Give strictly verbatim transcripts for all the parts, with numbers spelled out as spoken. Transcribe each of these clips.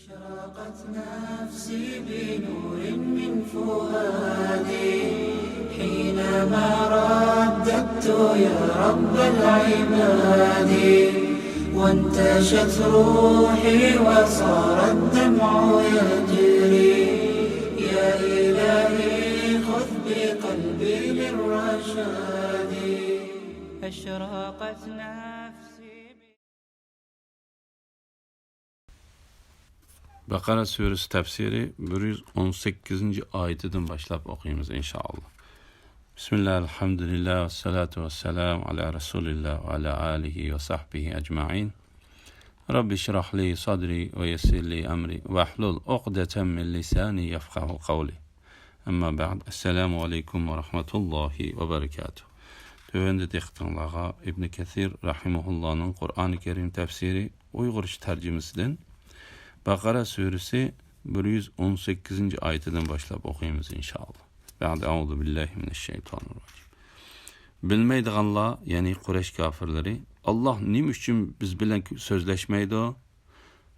أشرقت نفسي بنور من فؤادي حينما رددت يا رب العباد، وانتشت روحي وصار الدمع يجري. يا إلهي خذ بقلبي للرشاد. أشرقت نفسي. بەقەرە سۈرىسى تەپسىرى بىر يۈز ئون سەككىزىنچى ئايىتىدىن باشلاپ ئوقۇيمىز، ئىنشائاللا. بىسمىللا، ئەلھەمدۇلىللا، ۋەسسالاتۇ ۋەسسالامۇ ئەلا رەسۇلىللا ۋە ئەلا ئالىھى ۋە سەھبىھى ئەجمەئىن. رەببىشرەھلى سەدرى ۋە يەسسىرلى ئەمرى ۋەھلۇل ئۇقدەتەم مىن لىسانى يەفقەھۇ قەۋلى. ئەمما بەئد، ئەسسالامۇ ئەلەيكۇم ۋە رەھمەتۇللاھى ۋە بەرىكاتۇھ. تۆۋەندە دىققىتىڭلارغا ئىبنى كەسىر رەھىمەھۇللانىڭ قۇرئانى كەرىم تەپسىرى ئۇيغۇرچە تەرجىمىسىدىن بەقەرە سۈرىسى بىر يۈز ئون سەككىزىنچى ئايىتىدىن باشلاپ ئوقۇيمىز، ئىنشائاللا. بەئدە، ئەئۇزۇ بىللاھى مىنەششەيتانىر راجىم. بىلمەيدىغانلار، يەنى قۇرەيش كاپىرلىرى، ئاللاھ نېمە ئۈچۈن بىز بىلەن سۆزلەشمەيدۇ؟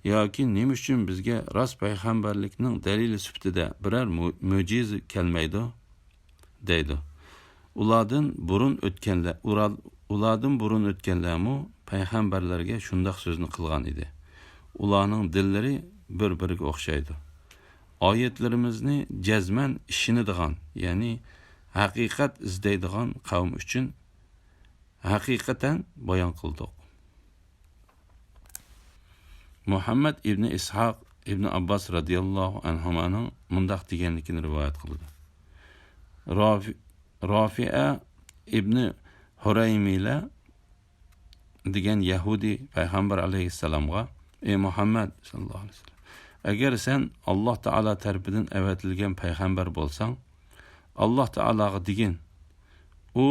ياكى نېمە ئۈچۈن بىزگە راست پەيغەمبەرلىكنىڭ دەلىلى سۈپىتىدە بىرەر مۆ-، مۆجىزە كەلمەيدۇ؟ دەيدۇ. ئۇلاردىن بۇرۇن ئۆتكەنلەر، ئۇرا-، ئۇلاردىن بۇرۇن ئۆتكەنلەرمۇ پەيغەمبەرلەرگە شۇنداق سۆزنى قىلغان ئىدى. ئۇلارنىڭ دىللىرى بىر-بىرىگە ئوخشايدۇ. ئايەتلىرىمىزنى جەزمەن ئىشىنىدىغان، يەنى ھەقىقەت ئىزدەيدىغان قەۋم ئۈچۈن ھەقىقەتەن بايان قىلدۇق. مۇھەممەد ئىبنى ئىسھاق ئىبنى ئابباس رەزىياللاھۇ ئەنھۇمانىڭ مۇنداق دېگەنلىكىنى رىۋايەت قىلىدۇ. رافى-، رافىئە ئىبنى ھۇرەيمىلە دېگەن يەھۇدىي پەيغەمبەر ئەلەيھىسسالامغا، ئەي مۇھەممەد ساللاللاھۇ ئەلەيھى ۋەسەللەم، ئەگەر سەن ئاللاھ تائالا تەرىپىدىن ئەۋەتىلگەن پەيغەمبەر بولساڭ، ئاللاھ تائالاغا دېگىن، ئۇ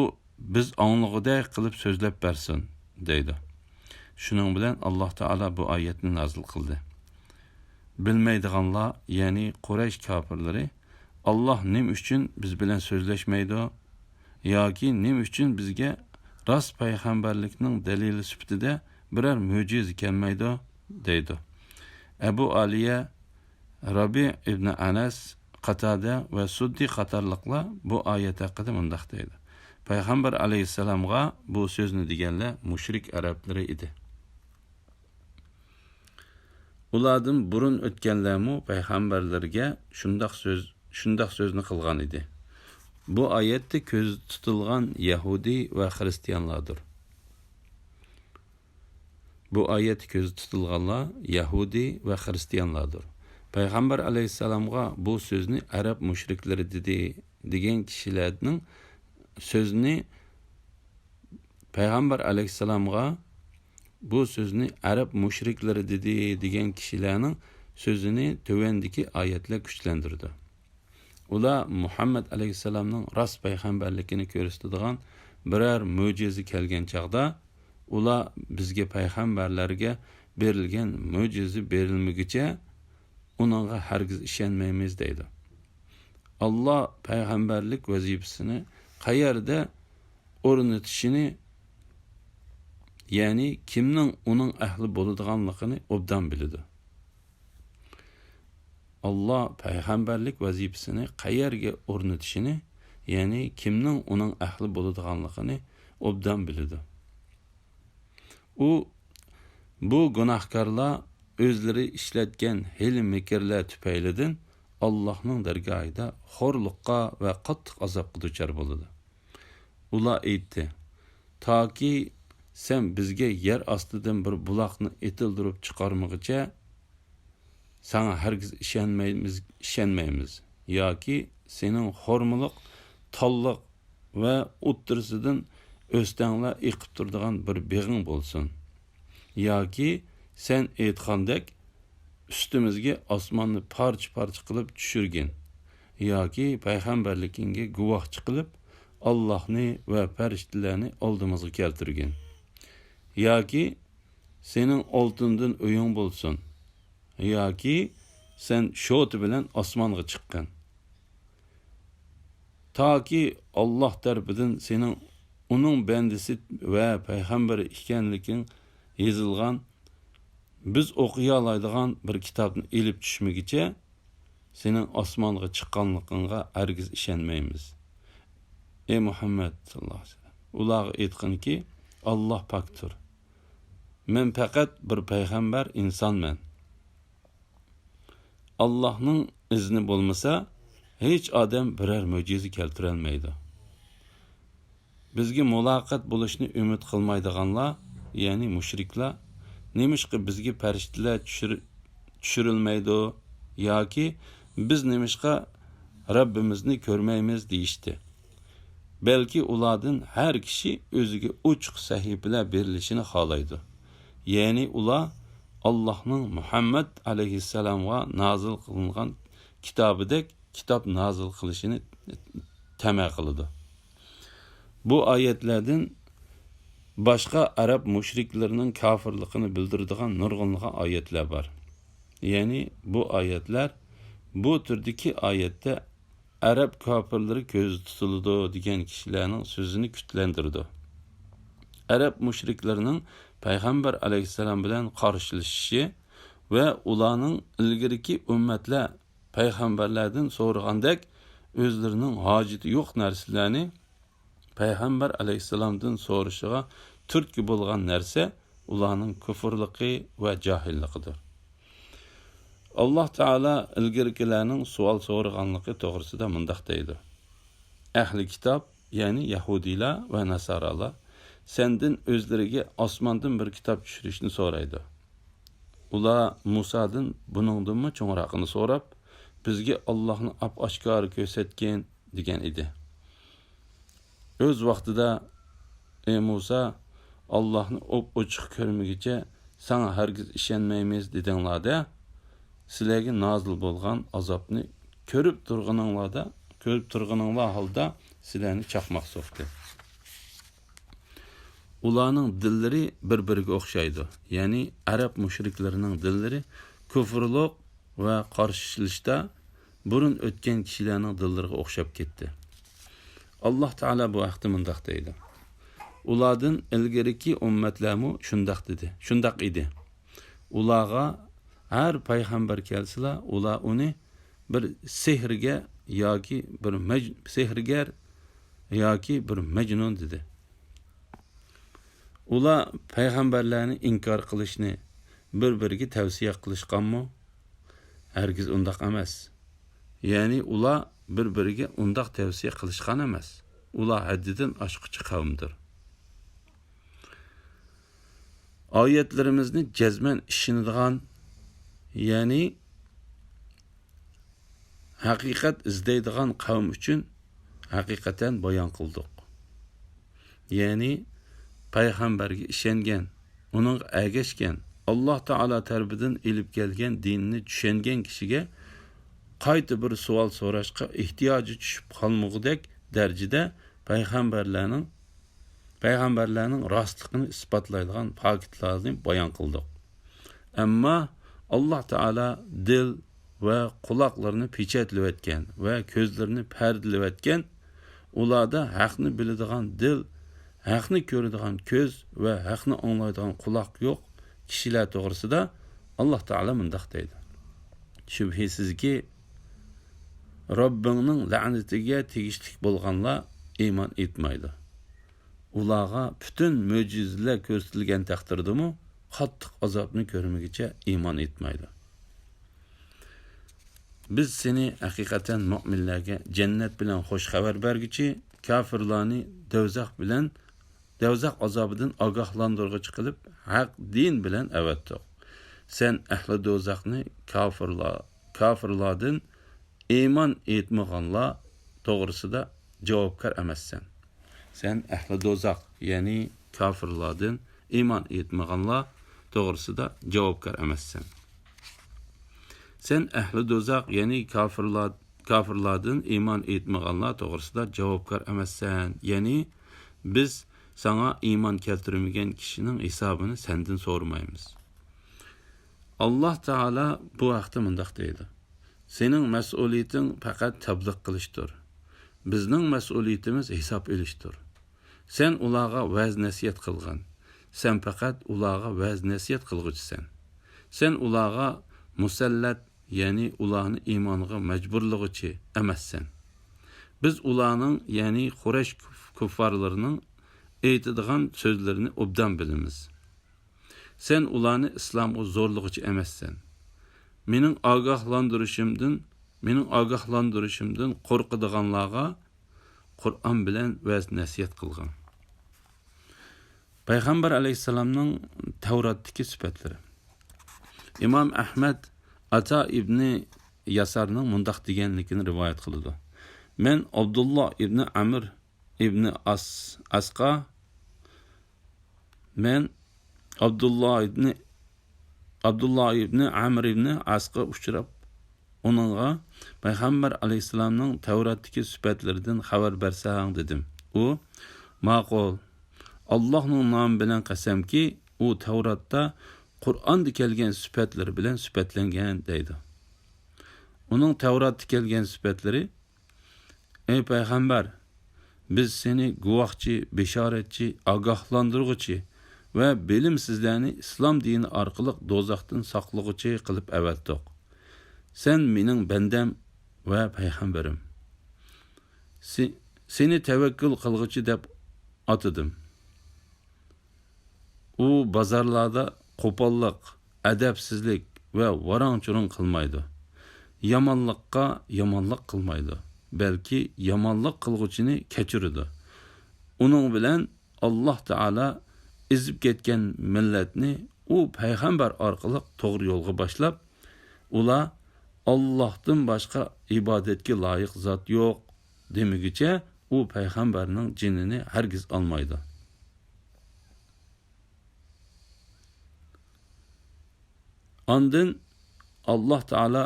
بىز ئاڭلىغۇدەك قىلىپ سۆزلەپ بەرسۇن، دەيدۇ. شۇنىڭ بىلەن ئاللاھ تائالا بۇ ئايەتنى نازىل قىلدى. بىلمەيدىغانلار، يەنى قۇرەيش كاپىرلىرى، ئاللاھ نېمە ئۈچۈن بىز بىلەن سۆزلەشمەيدۇ؟ ياكى نېمە ئۈچۈن بىزگە راست پەيغەمبەرلىكنىڭ دەلىلى سۈپىتىدە بىرەر مۆجىزە كەلمەيدۇ؟ دەيدۇ. ئەبۇ ئالىيە، رەبىئ ئىبنى ئەنەس، قاتادە ۋە سۇددى قاتارلىقلار بۇ ئايەت ھەققىدە مۇنداق دەيدۇ. پەيغەمبەر ئەلەيھىسسالامغا بۇ سۆزنى دېگەنلەر مۇشرىك ئەرەبلىرى ئىدى. ئۇلاردىن بۇرۇن ئۆتكەنلەرمۇ پەيغەمبەرلەرگە شۇنداق سۆز، شۇنداق سۆزنى قىلغان ئىدى. بۇ ئايەتتە كۆزدە تۇتۇلغان يەھۇدىي ۋە خىرىستىيانلاردۇر. بۇ ئايەتتە كۆزدە تۇتۇلغانلار يەھۇدىي ۋە خىرىستىيانلاردۇر. پەيغەمبەر ئەلەيھىسسالامغا بۇ سۆزنى ئەرەب مۇشرىكلىرى دېدى دېگەن كىشىلەرنىڭ سۆزىنى، پەيغەمبەر ئەلەيھىسسالامغا بۇ سۆزنى ئەرەب مۇشرىكلىرى دېدى دېگەن كىشىلەرنىڭ سۆزىنى تۆۋەندىكى ئايەتلەر كۈچلەندۈرىدۇ. ئۇلار مۇھەممەد ئەلەيھىسسالامنىڭ راست پەيغەمبەرلىكىنى كۆرسىتىدىغان بىرەر مۆجىزە كەلگەن چاغدا، ئۇلار بىزگە پەيغەمبەرلەرگە بېرىلگەن مۆجىزە بېرىلمىگۈچە ئۇنىڭغا ھەرگىز ئىشەنمەيمىز دەيدۇ. ئاللاھ پەيغەمبەرلىك ۋەزىپىسىنى قەيەردە ئورنىتىشىنى، يەنى كىمنىڭ ئۇنىڭ ئەھلى بولىدىغانلىقىنى ئوبدان بىلىدۇ. ئاللاھ پەيغەمبەرلىك ۋەزىپىسىنى قەيەرگە ئورنىتىشىنى، يەنى كىمنىڭ ئۇنىڭ ئەھلى بولىدىغانلىقىنى ئوبدان بىلىدۇ. ئۇ، بۇ گۇناھكارلار ئۆزلىرى ئىشلەتكەن ھىيلە-مىكىرلەر تۈپەيلىدىن ئاللاھنىڭ دەرگاھىدا خورلۇققا ۋە قاتتىق ئازابقا دۇچار بولىدۇ. ئۇلار ئېيتتى، تاكى سەن بىزگە يەر ئاستىدىن بىر بۇلاقنى ئېتىلدۈرۈپ چىقارمىغىچە، ساڭا ھەرگىز ئىشەنمەيمىز، ئىشەنمەيمىز. ياكى سېنىڭ خورمىلىق، تاللىق ۋە ئوتتۇرىسىدىن ئۆستەڭلەر ئېقىپ تۇرىدىغان بىر بېغىڭ بولسۇن. ياكى سەن ئېيتقاندەك ئۈستىمىزگە ئاسماننى پارچە-پارچە قىلىپ چۈشۈرگىن. ياكى پەيغەمبەرلىكىڭگە گۇۋاھچى قىلىپ، ئاللاھنى ۋە پەرىشتىلەرنى ئالدىمىزغا كەلتۈرگىن. ياكى سېنىڭ ئالتۇندىن ئۆيۈڭ بولسۇن. ياكى سەن شوتا بىلەن ئاسمانغا چىققىن. تاكى ئاللاھ تەرىپىدىن سېنىڭ ئۇنىڭ بەندىسى ۋە پەيغەمبىرى ئىكەنلىكىڭ يېزىلغان بىز ئوقۇيالايدىغان بىر كىتابنى ئېلىپ چۈشمىگۈچە سېنىڭ ئاسمانغا چىققانلىقىڭغا ھەرگىز ئىشەنمەيمىز. ئەي مۇھەممەد ساللاللاھۇ ئەلەيھى ۋەسەللەم، ئۇلارغا ئېيتقىنكى، ئاللاھ پاكتۇر. مەن پەقەت بىر پەيغەمبەر ئىنسانمەن. ئاللاھنىڭ ئىزنى بولمىسا، ھېچ ئادەم بىرەر مۆجىزە كەلتۈرەلمەيدۇ. بىزگە مۇلاقات بولۇشنى ئۈمىد قىلمايدىغانلار، يەنى مۇشرىكلار، نېمىشقا بىزگە پەرىشتىلەر چۈشۈر-، چۈشۈرۈلمەيدۇ ياكى بىز نېمىشقا رەببىمىزنى كۆرمەيمىز دېيىشتى. بەلكى ئۇلاردىن ھەر كىشى ئۆزىگە ئوچۇق سەھىپىلەر بېرىلىشىنى خالايدۇ. يەنى ئۇلار ئاللاھنىڭ مۇھەممەد ئەلەيھىسسالامغا نازىل قىلىنغان كىتابىدەك كىتاب نازىل قىلىشىنى تەمە قىلىدۇ. بۇ ئايەتلەردىن باشقا ئەرەب مۇشرىكلىرىنىڭ كاپىرلىقىنى بىلدۈرىدىغان نۇرغۇنلىغان ئايەتلەر بار. يەنى بۇ ئايەتلەر بۇ تۈردىكى ئايەتتە ئەرەب كاپىرلىرى كۆزدە تۇتۇلىدۇ دېگەن كىشىلەرنىڭ سۆزىنى كۈچلەندۈرىدۇ. ئەرەب مۇشرىكلىرىنىڭ پەيغەمبەر ئەلەيھىسسالام بىلەن قارشىلىشىشى ۋە ئۇلارنىڭ ئىلگىرىكى ئۈممەتلەر پەيغەمبەرلەردىن سورىغاندەك ئۆزلىرىنىڭ ھاجىتى يوق نەرسىلەرنى پەيغەمبەر ئەلەيھىسسالامدىن سورىشىغا تۈرتكە بولغان نەرسە ئۇلارنىڭ كۇفۇرلۇقى ۋە جاھىللىقىدۇر. ئاللاھ تائالا ئىلگىرىكىلەرنىڭ سوئال سورىغانلىقى توغرىسىدا مۇنداق دەيدۇ: ئەھلى كىتاب، يەنى يەھۇدىيلار ۋە ناسارالار سەندىن ئۆزلىرىگە ئاسماندىن بىر كىتاب چۈشۈرۈشنى سورايدۇ. ئۇلار مۇسادىن بۇنىڭدىنمۇ چوڭراقىنى سوراپ، بىزگە ئاللاھنى ئاپئاشكارا كۆرسەتكىن، دېگەن ئىدى. ئۆز ۋاقتىدا، ئەي مۇسا، ئاللاھنى ئوپئوچۇق كۆرمىگۈچە ساڭا ھەرگىز ئىشەنمەيمىز دېدىڭلار-دە، سىلەرگە نازىل بولغان ئازابنى كۆرۈپ تۇرغىنىڭلاردا، كۆرۈپ تۇرغىنىڭلار ھالدا سىلەرنى چاقماق سوقتى. ئۇلارنىڭ دىللىرى بىر-بىرىگە ئوخشايدۇ. يەنى ئەرەب مۇشرىكلىرىنىڭ دىللىرى كۇفرلۇق ۋە قارشىلىشتا بۇرۇن ئۆتكەن كىشىلەرنىڭ دىللىرىغا ئوخشاپ كەتتى. ئاللاھ تائالا بۇ ھەقتە مۇنداق دەيدۇ: ئۇلاردىن ئىلگىرىكى ئۈممەتلەرمۇ شۇنداق دېدى، شۇنداق ئىدى. ئۇلارغا ھەر پەيغەمبەر كەلسىلا، ئۇلار ئۇنى بىر سېھىرگە ياكى بىر مەج-، سېھىرگەر ياكى بىر مەجنۇن دېدى. ئۇلار پەيغەمبەرلەرنى ئىنكار قىلىشنى بىر-بىرىگە تەۋسىيە قىلىشقانمۇ؟ ھەرگىز ئۇنداق ئەمەس. يەنى ئۇلار بىر-بىرىگە ئۇنداق تەۋسىيە قىلىشقان ئەمەس. ئۇلار ھەددىدىن ئاشقۇچى قەۋمدۇر. ئايەتلىرىمىزنى جەزمەن ئىشىنىدىغان، يەنى ھەقىقەت ئىزدەيدىغان قەۋم ئۈچۈن ھەقىقەتەن بايان قىلدۇق. يەنى پەيغەمبەرگە ئىشەنگەن، ئۇنىڭغا ئەگەشكەن، ئاللاھ تائالا تەرىپىدىن ئېلىپ كەلگەن دىننى چۈشەنگەن كىشىگە قايتا بىر سوئال سوراشقا ئېھتىياجى چۈشۈپ قالمىغۇدەك دەرىجىدە پەيغەمبەرلەرنىڭ، پەيغەمبەرلەرنىڭ راستلىقىنى ئىسپاتلايدىغان پاكىتلارنى بايان قىلدۇق. ئەمما ئاللاھ تائالا دىل ۋە قۇلاقلىرىنى پېچەتلىۋەتكەن ۋە كۆزلىرىنى پەردىلىۋەتكەن، ئۇلاردا ھەقنى بىلىدىغان دىل، ھەقنى كۆرىدىغان كۆز ۋە ھەقنى ئاڭلايدىغان قۇلاق يوق كىشىلەر توغرىسىدا ئاللاھ تائالا مۇنداق دەيدۇ: شۈبھىسىزكى، رەببىڭنىڭ لەنىتىگە تېگىشلىك بولغانلار ئىمان ئېيتمايدۇ. ئۇلارغا پۈتۈن مۆجىزىلەر كۆرسىتىلگەن تەقدىردىمۇ قاتتىق ئازابنى كۆرمىگۈچە ئىمان ئېيتمايدۇ. بىز سېنى ھەقىقەتەن مۆمىنلەرگە جەننەت بىلەن خوش خەۋەر بەرگۈچى، كاپىرلارنى دوزاخ بىلەن، دوزاخ ئازابىدىن ئاگاھلاندۇرغۇچى قىلىپ ھەق دىن بىلەن ئەۋەتتۇق. سەن ئەھلى دوزاخنى كاپىرلار، كاپىرلاردىن ئىمان ئېيتمىغانلار توغرىسىدا جاۋابكار ئەمەسسەن. سەن ئەھلى دوزاخ، يەنى كاپىرلاردىن ئىمان ئېيتمىغانلار توغرىسىدا جاۋابكار ئەمەسسەن. سەن ئەھلى دوزاخ، يەنى كاپىرلار، كاپىرلاردىن ئىمان ئېيتمىغانلار توغرىسىدا جاۋابكار ئەمەسسەن. يەنى بىز ساڭا ئىمان كەلتۈرمىگەن كىشىنىڭ ھېسابىنى سەندىن سورىمايمىز. ئاللاھ تائالا بۇ ھەقتە مۇنداق دەيدۇ: سېنىڭ مەسئۇلىيىتىڭ پەقەت تەبلىغ قىلىشتۇر. بىزنىڭ مەسئۇلىيىتىمىز ھېساب ئېلىشتۇر. سەن ئۇلارغا ۋەز-نەسىھەت قىلغىن. سەن پەقەت ئۇلارغا ۋەز-نەسىھەت قىلغۇچىسەن. سەن ئۇلارغا مۇسەللەت، يەنى ئۇلارنى ئىمانغا مەجبۇرلىغۇچى ئەمەسسەن. بىز ئۇلارنىڭ، يەنى قۇرەيش كۇف-، كۇففارلىرىنىڭ ئېيتىدىغان سۆزلىرىنى ئوبدان بىلىمىز. سەن ئۇلارنى ئىسلامغا زورلىغۇچى ئەمەسسەن. مېنىڭ ئاگاھلاندۇرۇشۇمدىن، مېنىڭ ئاگاھلاندۇرۇشۇمدىن قورقىدىغانلارغا قۇرئان بىلەن ۋەز-نەسىھەت قىلغىن. پەيغەمبەر ئەلەيھىسسالامنىڭ تەۋراتتىكى سۈپەتلىرى. ئىمام ئەھمەد ئاتا ئىبنى ياسارنىڭ مۇنداق دېگەنلىكىنى رىۋايەت قىلىدۇ: مەن ئابدۇللا ئىبنى ئەمر ئىبنى ئاس-، ئاسقا، مەن ئابدۇللا ئىبنى، ئابدۇللا ئىبنى ئەمر ئىبنى ئاسقا ئۇچراپ، ئۇنىڭغا، «پەيغەمبەر ئەلەيھىسسالامنىڭ تەۋراتتىكى سۈپەتلىرىدىن خەۋەر بەرسەڭ» دېدىم. ئۇ، «ماقۇل. ئاللاھنىڭ نامى بىلەن قەسەمكى، ئۇ تەۋراتتا قۇرئاندا كەلگەن سۈپەتلىرى بىلەن سۈپەتلەنگەن» دەيدۇ. ئۇنىڭ تەۋراتتا كەلگەن سۈپەتلىرى، ئەي پەيغەمبەر، بىز سېنى گۇۋاھچى، بېشارەتچى، ئاگاھلاندۇرغۇچى ۋە بىلىمسىزلەرنى ئىسلام دىنى ئارقىلىق دوزاختىن ساقلىغۇچى قىلىپ ئەۋەتتۇق. سەن مېنىڭ بەندەم ۋە پەيغەمبىرىم. سې-، سېنى تەۋەككۈل قىلغۇچى دەپ ئاتىدىم. ئۇ بازارلاردا قوپاللىق، ئەدەپسىزلىك ۋە ۋاراڭ-چۇرۇڭ قىلمايدۇ. يامانلىققا يامانلىق قىلمايدۇ، بەلكى يامانلىق قىلغۇچىنى كەچۈرىدۇ. ئۇنىڭ بىلەن ئاللاھ تائالا ئېزىپ كەتكەن مىللەتنى ئۇ پەيغەمبەر ئارقىلىق توغرا يولغا باشلاپ، ئۇلار «ئاللاھتىن باشقا ئىبادەتكە لايىق زات يوق» دېمىگۈچە، ئۇ پەيغەمبەرنىڭ جېنىنى ھەرگىز ئالمايدۇ. ئاندىن ئاللاھ تائالا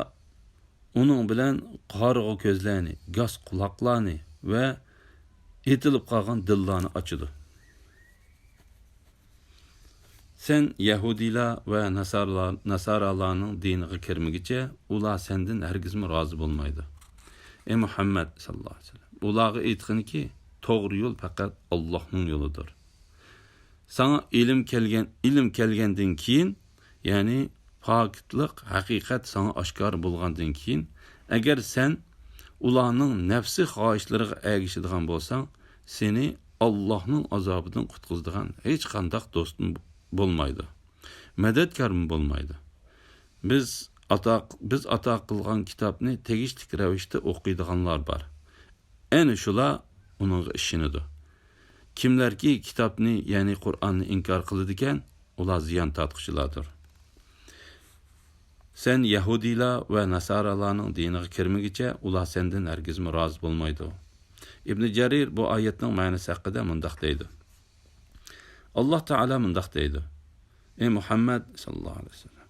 ئۇنىڭ بىلەن قارىغۇ كۆزلەرنى، گاس قۇلاقلارنى ۋە ئېتىلىپ قالغان دىللارنى ئاچىدۇ. سەن يەھۇدىيلار ۋە ناسارىلار-، ناسارالارنىڭ دىنىغا كىرمىگۈچە، ئۇلار سەندىن ھەرگىزمۇ رازى بولمايدۇ. ئەي مۇھەممەد ساللاللاھۇ ئەلەيھى ۋەسەللەم، ئۇلارغا ئېيتقىنكى، توغرا يول پەقەت ئاللاھنىڭ يولىدۇر. ساڭا ئىلىم كەلگەن، ئىلىم كەلگەندىن كېيىن، يەنى پاكىتلىق، ھەقىقەت ساڭا ئاشكارا بولغاندىن كېيىن، ئەگەر سەن ئۇلارنىڭ نەپسى خاھىشلىرىغا ئەگىشىدىغان بولساڭ، سېنى ئاللاھنىڭ ئازابىدىن قۇتقۇزىدىغان ھېچقانداق دوستۇم بولمايدۇ، مەدەتكارمۇ بولمايدۇ. بىز ئاتا، بىز ئاتا قىلغان كىتابنى تېگىشلىك رەۋىشتە ئوقۇيدىغانلار بار. ئەنە شۇلار ئۇنىڭغا ئىشىنىدۇ. كىملەركى كىتابنى، يەنى قۇرئاننى ئىنكار قىلىدىكەن، ئۇلار زىيان تارتقۇچىلاردۇر. سەن يەھۇدىيلار ۋە ناسارالارنىڭ دىنىغا كىرمىگۈچە، ئۇلار سەندىن ھەرگىزمۇ رازى بولمايدۇ. ئىبنى جەرىر بۇ ئايەتنىڭ مەنىسى ھەققىدە مۇنداق دەيدۇ: ئاللاھ تائالا مۇنداق دەيدۇ: ئەي مۇھەممەد ساللاللاھۇ ئەلەيھى ۋەسەللەم،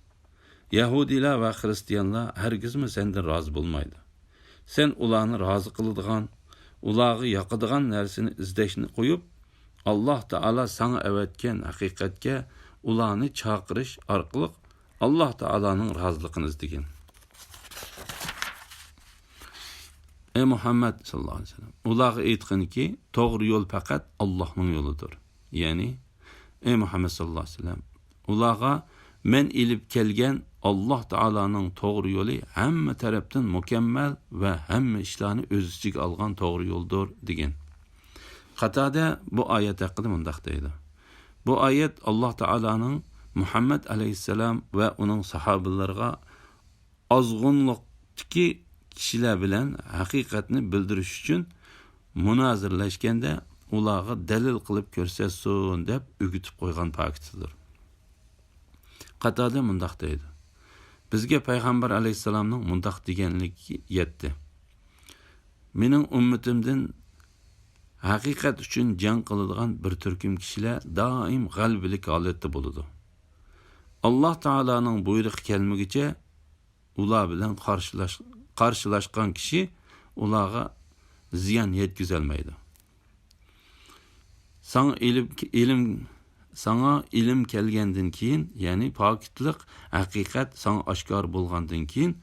يەھۇدىيلار ۋە خىرىستىيانلار ھەرگىزمۇ سەندىن رازى بولمايدۇ. سەن ئۇلارنى رازى قىلىدىغان، ئۇلارغا ياقىدىغان نەرسىنى ئىزدەشنى قويۇپ، ئاللاھ تائالا ساڭا ئەۋەتكەن ھەقىقەتكە ئۇلارنى چاقىرىش ئارقىلىق ئاللاھ تائالانىڭ رازىلىقىنى ئىزدىگىن. ئەي مۇھەممەد ساللاللاھۇ ئەلەيھى ۋەسەللەم، ئۇلارغا ئېيتقىنكى، توغرا يول پەقەت ئاللاھنىڭ يولىدۇر. يەنى، ئەي مۇھەممەد ساللاللاھۇ ئەلەيھى ۋەسەللەم، ئۇلارغا مەن ئېلىپ كەلگەن ئاللاھ تائالانىڭ توغرا يولى ھەممە تەرەپتىن مۇكەممەل ۋە ھەممە ئىشلارنى ئۆز ئىچىگە ئالغان توغرا يولدۇر، دېگەن. قاتادە بۇ ئايەت ھەققىدە مۇنداق دەيدۇ: بۇ ئايەت ئاللاھ تائالانىڭ مۇھەممەد ئەلەيھىسسالام ۋە ئۇنىڭ ساھابىلىرىغا ئازغۇنلۇقتىكى كىشىلەر بىلەن ھەقىقەتنى بىلدۈرۈش ئۈچۈن مۇنازىرىلەشكەندە، ئۇلارغا دەلىل قىلىپ كۆرسەتسۇن دەپ ئۆگىتىپ قويغان پاكىتىدۇر. قاتادە مۇنداق دەيدۇ: بىزگە پەيغەمبەر ئەلەيھىسسالامنىڭ مۇنداق دېگەنلىكى يەتتى: مېنىڭ ئۈممىتىمدىن ھەقىقەت ئۈچۈن جەڭ قىلىدىغان بىر تۈركۈم كىشىلەر دائىم غەلىبىلىك ھالەتتە بولىدۇ. ئاللاھ تائالانىڭ بۇيرۇقى كەلمىگۈچە، ئۇلار بىلەن قارشىلاش-، قارشىلاشقان كىشى ئۇلارغا زىيان يەتكۈزەلمەيدۇ. ساڭا ئىلىم، ئىلىم، ساڭا ئىلىم كەلگەندىن كېيىن، يەنى پاكىتلىق، ھەقىقەت ساڭا ئاشكارا بولغاندىن كېيىن،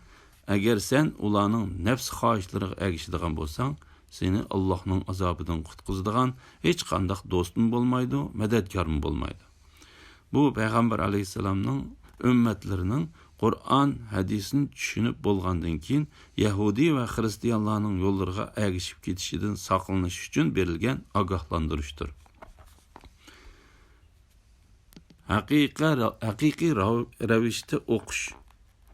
ئەگەر سەن ئۇلارنىڭ نەپس خاھىشلىرىغا ئەگىشىدىغان بولساڭ، سېنى ئاللاھنىڭ ئازابىدىن قۇتقۇزىدىغان ھېچقانداق دوستمۇ بولمايدۇ، مەدەتكارمۇ بولمايدۇ. بۇ پەيغەمبەر ئەلەيھىسسالامنىڭ ئۈممەتلىرىنىڭ قۇرئان، ھەدىسنى چۈشىنىپ بولغاندىن كېيىن يەھۇدىي ۋە خىرىستىيانلارنىڭ يوللىرىغا ئەگىشىپ كېتىشىدىن ساقلىنىش ئۈچۈن بېرىلگەن ئاگاھلاندۇرۇشتۇر. ھەقىقىي را-، ھەقىقىي راۋ-، رەۋىشتە ئوقۇش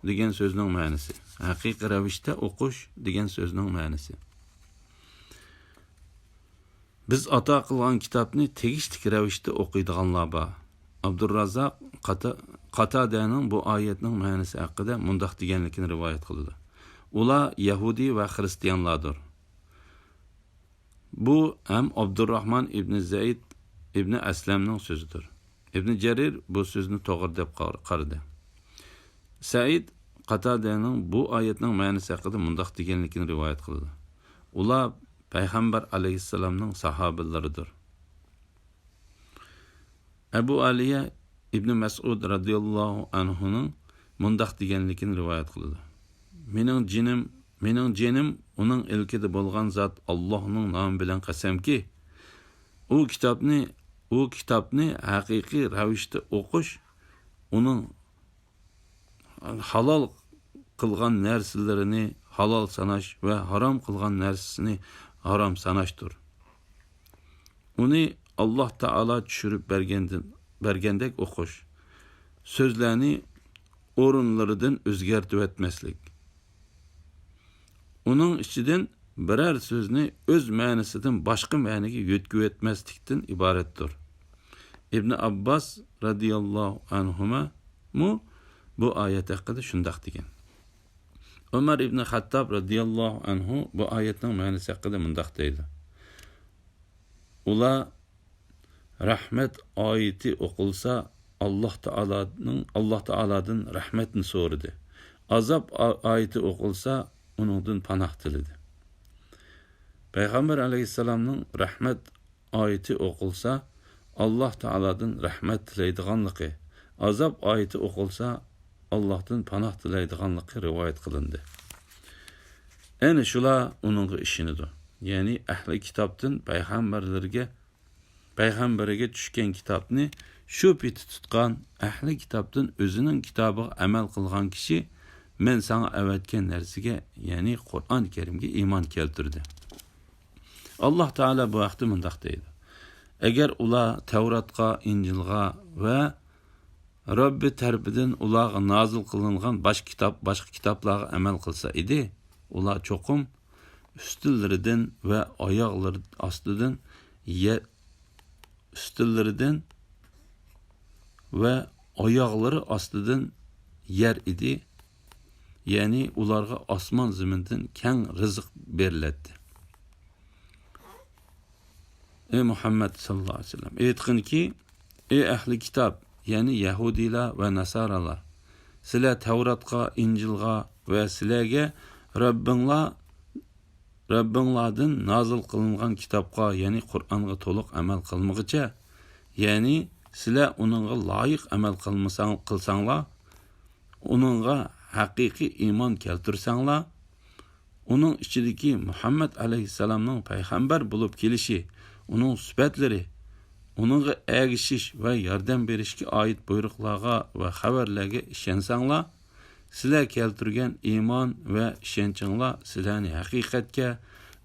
دېگەن سۆزنىڭ مەنىسى. ھەقىقىي رەۋىشتە ئوقۇش دېگەن سۆزنىڭ مەنىسى. بىز ئاتا قىلغان كىتابنى تېگىشلىك رەۋىشتە ئوقۇيدىغانلار بار. ئابدۇررازاق قاتا-، قاتادەنىڭ بۇ ئايەتنىڭ مەنىسى ھەققىدە مۇنداق دېگەنلىكىنى رىۋايەت قىلىدۇ: ئۇلار يەھۇدىي ۋە خىرىستىيانلاردۇر. بۇ ھەم ئابدۇرراھمان ئىبنى زەيد ئىبنى ئەسلەمنىڭ سۆزىدۇر. ئىبنى جەرىر بۇ سۆزنى توغرا دەپ قار-، قارىدى. سەئىد قاتادەنىڭ بۇ ئايەتنىڭ مەنىسى ھەققىدە مۇنداق دېگەنلىكىنى رىۋايەت قىلىدۇ: ئۇلار پەيغەمبەر ئەلەيھىسسالامنىڭ ساھابىلىرىدۇر. ئەبۇ ئالىيە ئىبنى مەسئۇد رەزىياللاھۇ ئەنھۇنىڭ مۇنداق دېگەنلىكىنى رىۋايەت قىلىدۇ: مېنىڭ جېنىم، مېنىڭ جېنىم ئۇنىڭ ئىلكىدە بولغان زات ئاللاھنىڭ نامى بىلەن قەسەمكى، ئۇ كىتابنى، ئۇ كىتابنى ھەقىقىي رەۋىشتە ئوقۇش، ئۇنىڭ ھالال قىلغان نەرسىلىرىنى ھالال ساناش ۋە ھارام قىلغان نەرسىسىنى ھارام ساناشتۇر. ئۇنى ئاللاھ تائالا چۈشۈرۈپ بەرگەندىن، بەرگەندەك ئوقۇش، سۆزلەرنى ئورۇنلىرىدىن ئۆزگەرتىۋەتمەسلىك، ئۇنىڭ ئىچىدىن بىرەر سۆزنى ئۆز مەنىسىدىن باشقا مەنىگە يۆتكىۋەتمەسلىكتىن ئىبارەتتۇر. ئىبنى ئابباس رەزىياللاھۇ ئەنھۇمۇ بۇ ئايەت ھەققىدە شۇنداق دېگەن. ئۆمەر ئىبنى خەتتاب رەزىياللاھۇ ئەنھۇ بۇ ئايەتنىڭ مەنىسى ھەققىدە مۇنداق دەيدۇ: ئۇلار رەھمەت ئايىتى ئوقۇلسا، ئاللاھ تائالانىڭ، ئاللاھ تائالادىن رەھمەتنى سورىدى. ئازاب ئا-، ئايىتى ئوقۇلسا، ئۇنىڭدىن پاناھ تىلىدى. پەيغەمبەر ئەلەيھىسسالامنىڭ رەھمەت ئايىتى ئوقۇلسا، ئاللاھ تائالادىن رەھمەت تىلەيدىغانلىقى، ئازاب ئايىتى ئوقۇلسا، ئاللاھتىن پاناھ تىلەيدىغانلىقى رىۋايەت قىلىندى. ئەنە شۇلار ئۇنىڭغا ئىشىنىدۇ. يەنى ئەھلى كىتابتىن پەيغەمبەرلەرگە، پەيغەمبىرىگە چۈشكەن كىتابنى شۇ پېتى تۇتقان، ئەھلى كىتابتىن ئۆزىنىڭ كىتابىغا ئەمەل قىلغان كىشى مەن ساڭا ئەۋەتكەن نەرسىگە، يەنى قۇرئان كەرىمگە ئىمان كەلتۈردى. ئاللاھ تائالا بۇ ھەقتە مۇنداق دەيدۇ: ئەگەر ئۇلار تەۋراتقا، ئىنجىلغا ۋە رەببى تەرىپىدىن ئۇلارغا نازىل قىلىنغان باشقا كىتاب، باشقا كىتابلارغا ئەمەل قىلسا ئىدى، ئۇلار چوقۇم ئۈستىلىرىدىن ۋە ئاياغلىرى ئاستىدىن يە-، ئۈستىلىرىدىن ۋە ئاياغلىرى ئاستىدىن يەر ئىدى، يەنى ئۇلارغا ئاسمان زېمىندىن كەڭ رىزىق بېرىلەتتى. ئەي مۇھەممەد ساللاللاھۇ ئەلەيھى ۋەسەللەم، ئېيتقىنكى، ئەي ئەھلى كىتاب، يەنى يەھۇدىيلار ۋە ناسارالار، سىلەر تەۋراتقا، ئىنجىلغا ۋە سىلەرگە رەببىڭلار، رەببىڭلاردىن نازىل قىلىنغان كىتابقا، يەنى قۇرئانغا تولۇق ئەمەل قىلمىغىچە، يەنى سىلەر ئۇنىڭغا لايىق ئەمەل قىلمىساڭ-، قىلساڭلار، ئۇنىڭغا ھەقىقىي ئىمان كەلتۈرسەڭلار، ئۇنىڭ ئىچىدىكى مۇھەممەد ئەلەيھىسسالامنىڭ پەيغەمبەر بولۇپ كېلىشى، ئۇنىڭ سۈپەتلىرى، ئۇنىڭغا ئەگىشىش ۋە ياردەم بېرىشكە ئائىت بۇيرۇقلارغا ۋە خەۋەرلەرگە ئىشەنسەڭلار، سىلەر كەلتۈرگەن ئىمان ۋە ئىشەنچىڭلار سىلەرنى ھەقىقەتكە،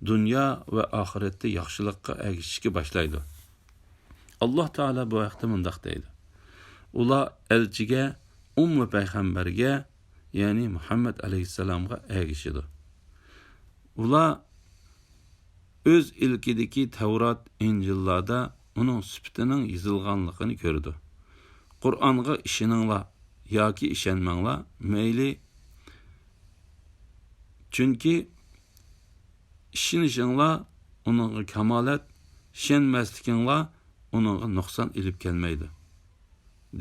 دۇنيا ۋە ئاخىرەتتە ياخشىلىققا ئەگىشىشكە باشلايدۇ. ئاللاھ تائالا بۇ ھەقتە مۇنداق دەيدۇ: ئۇلار ئەلچىگە، ئۇممۇ پەيغەمبەرگە، يەنى مۇھەممەد ئەلەيھىسسالامغا ئەگىشىدۇ. ئۇلار ئۆز ئىلكىدىكى تەۋرات، ئىنجىللاردا ئۇنىڭ سۈپىتىنىڭ يېزىلغانلىقىنى كۆرىدۇ. قۇرئانغا ئىشىنىڭلار ياكى ئىشەنمەڭلار، مەيلى، چۈنكى ئىشىنىشىڭلار ئۇنىڭغا كامالەت، ئىشەنمەسلىكىڭلار ئۇنىڭغا نۇقسان ئېلىپ كەلمەيدۇ،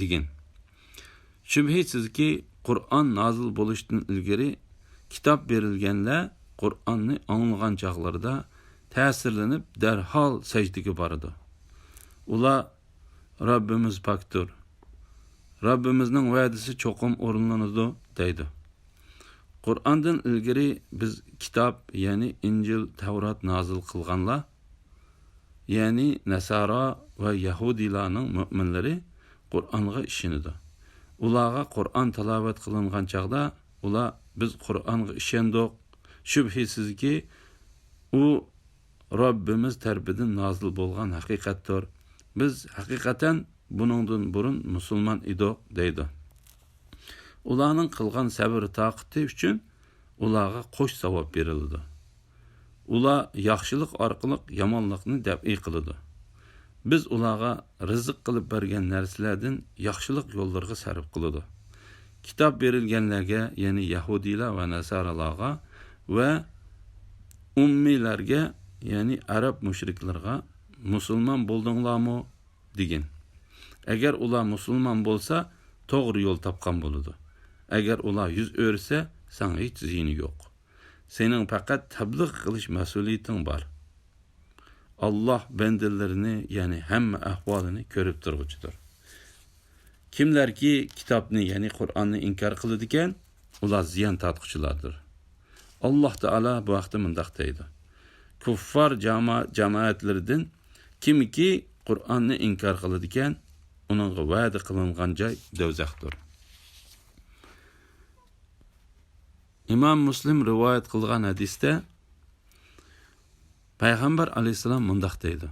دېگىن. شۈبھىسىزكى، قۇرئان نازىل بولۇشتىن ئىلگىرى كىتاب بېرىلگەنلەر قۇرئاننى ئاڭلىغان چاغلىرىدا تەسىرلىنىپ، دەرھال سەجدىگە بارىدۇ. ئۇلار، رەببىمىز پاكتۇر، رەببىمىزنىڭ ۋەدىسى چوقۇم ئورۇنلىنىدۇ، دەيدۇ. قۇرئاندىن ئىلگىرى بىز كىتاب، يەنى ئىنجىل، تەۋرات نازىل قىلغانلار، يەنى نەسارا ۋە يەھۇدىيلارنىڭ مۆمىنلىرى قۇرئانغا ئىشىنىدۇ. ئۇلارغا قۇرئان تىلاۋەت قىلىنغان چاغدا ئۇلار، «بىز قۇرئانغا ئىشەندۇق. شۈبھىسىزكى، ئۇ رەببىمىز تەرىپىدىن نازىل بولغان ھەقىقەتتۇر. بىز ھەقىقەتەن بۇنىڭدىن بۇرۇن مۇسۇلمان ئىدۇق» دەيدۇ. ئۇلارنىڭ قىلغان سەۋر-تاقىتى ئۈچۈن ئۇلارغا قوش ساۋاب بېرىلىدۇ. ئۇلار ياخشىلىق ئارقىلىق يامانلىقنى دەپئى قىلىدۇ. بىز ئۇلارغا رىزىق قىلىپ بەرگەن نەرسىلەردىن ياخشىلىق يوللىرىغا سەرپ قىلىدۇ. كىتاب بېرىلگەنلەرگە، يەنى يەھۇدىيلار ۋە ناسارالارغا ۋە ئۇممىيلارگە، يەنى ئەرەب مۇشرىكلىرىغا، «مۇسۇلمان بولدۇڭلارمۇ؟» دېگىن. ئەگەر ئۇلار مۇسۇلمان بولسا، توغرا يول تاپقان بولىدۇ. ئەگەر ئۇلار يۈز ئۆرۈسە، ساڭا ھېچ زىيىنى يوق. سېنىڭ پەقەت تەبلىغ قىلىش مەسئۇلىيىتىڭ بار. ئاللاھ بەندىلىرىنى، يەنى ھەممە ئەھۋالىنى كۆرۈپ تۇرغۇچىدۇر. كىملەركى كىتابنى، يەنى قۇرئاننى ئىنكار قىلىدىكەن، ئۇلار زىيان تارتقۇچىلاردۇر. ئاللاھ تائالا بۇ ھەقتە مۇنداق دەيدۇ: «كۇففار جاما-، جامائەتلىرىدىن كىمكى قۇرئاننى ئىنكار قىلىدىكەن، ئۇنىڭغا ۋەدە قىلىنغان جاي دوزاختۇر.» ئىمام مۇسلىم رىۋايەت قىلغان ھەدىستە پەيغەمبەر ئەلەيھىسسالام مۇنداق دەيدۇ: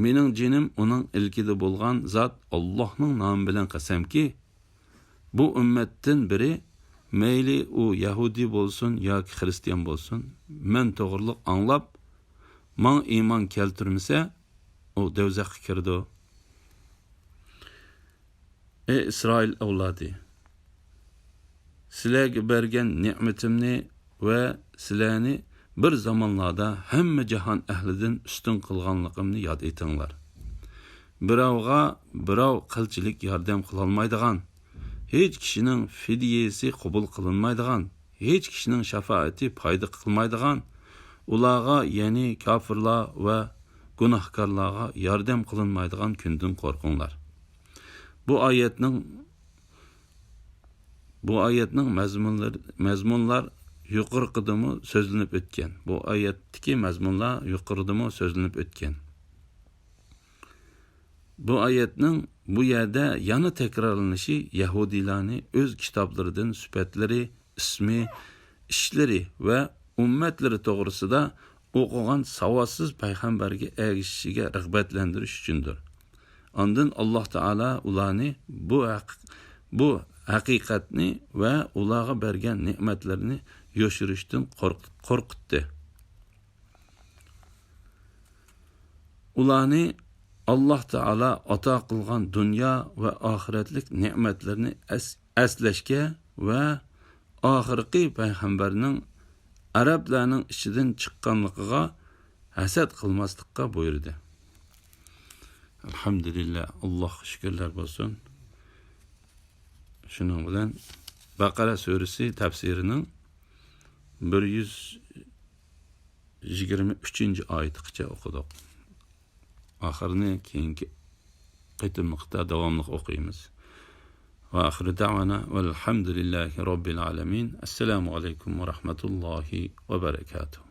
«مېنىڭ جېنىم ئۇنىڭ ئىلكىدە بولغان زات ئاللاھنىڭ نامى بىلەن قەسەمكى، بۇ ئۈممەتتىن بىرى، مەيلى ئۇ يەھۇدىي بولسۇن ياكى خىرىستىيان بولسۇن، مەن توغرىلىق ئاڭلاپ، ماڭا ئىمان كەلتۈرمىسە، ئۇ دوزاخقا كىرىدۇ.» ئەي ئىسرائىل ئەۋلادى! سىلەرگە بەرگەن نېمىتىمنى ۋە سىلەرنى بىر زامانلاردا ھەممە جاھان ئەھلىدىن ئۈستۈن قىلغانلىقىمنى ياد ئېتىڭلار. بىراۋغا بىراۋ قىلچىلىك ياردەم قىلالمايدىغان، ھېچ كىشىنىڭ فىدىيەسى قوبۇل قىلىنمايدىغان، ھېچ كىشىنىڭ شاپائىتى پايدا قىلمايدىغان، ئۇلارغا، يەنى كاپىرلار ۋە گۇناھكارلارغا ياردەم قىلىنمايدىغان كۈندىن قورقۇڭلار. بۇ ئايەتنىڭ، بۇ ئايەتنىڭ مەزمۇنلىرى، مەزمۇنلار يۇقىرىقىدىمۇ سۆزلىنىپ ئۆتكەن. بۇ ئايەتتىكى مەزمۇنلار يۇقىرىدىمۇ سۆزلىنىپ ئۆتكەن. بۇ ئايەتنىڭ بۇ يەردە يەنە تەكرارلىنىشى يەھۇدىيلارنى ئۆز كىتابلىرىدىن سۈپەتلىرى، ئىسمى، ئىشلىرى ۋە ئۈممەتلىرى توغرىسىدا ئوقۇغان ساۋاتسىز پەيغەمبەرگە ئەگىشىشىگە رىغبەتلەندۈرۈش ئۈچۈندۇر. ئاندىن ئاللاھ تائالا ئۇلارنى بۇ ھەق-، بۇ ھەقىقەتنى ۋە ئۇلارغا بەرگەن نېمەتلىرىنى يوشۇرۇشتىن قورق-، قورقۇتتى. ئۇلارنى ئاللاھ تائالا ئاتا قىلغان دۇنيا ۋە ئاخىرەتلىك نېمەتلىرىنى ئەس-، ئەسلەشكە ۋە ئاخىرقى پەيغەمبەرنىڭ ئەرەبلەرنىڭ ئىچىدىن چىققانلىقىغا ھەسەت قىلماسلىققا بۇيرۇدى. ئەلھەمدۇلىللاھ، ئاللاھقا شۈكۈرلەر بولسۇن. شۇنىڭ بىلەن بەقەرە سۈرىسى تەپسىرىنىڭ بىر يۈز يىگىرمە ئۈچىنچى ئايىتىغىچە ئوقۇدۇق. ئاخىرىنى كېيىنكى قېتىملىقتا داۋاملىق ئوقۇيمىز. وآخر دعوانا والحمد لله رب العالمين. السلام عليكم ورحمة الله وبركاته.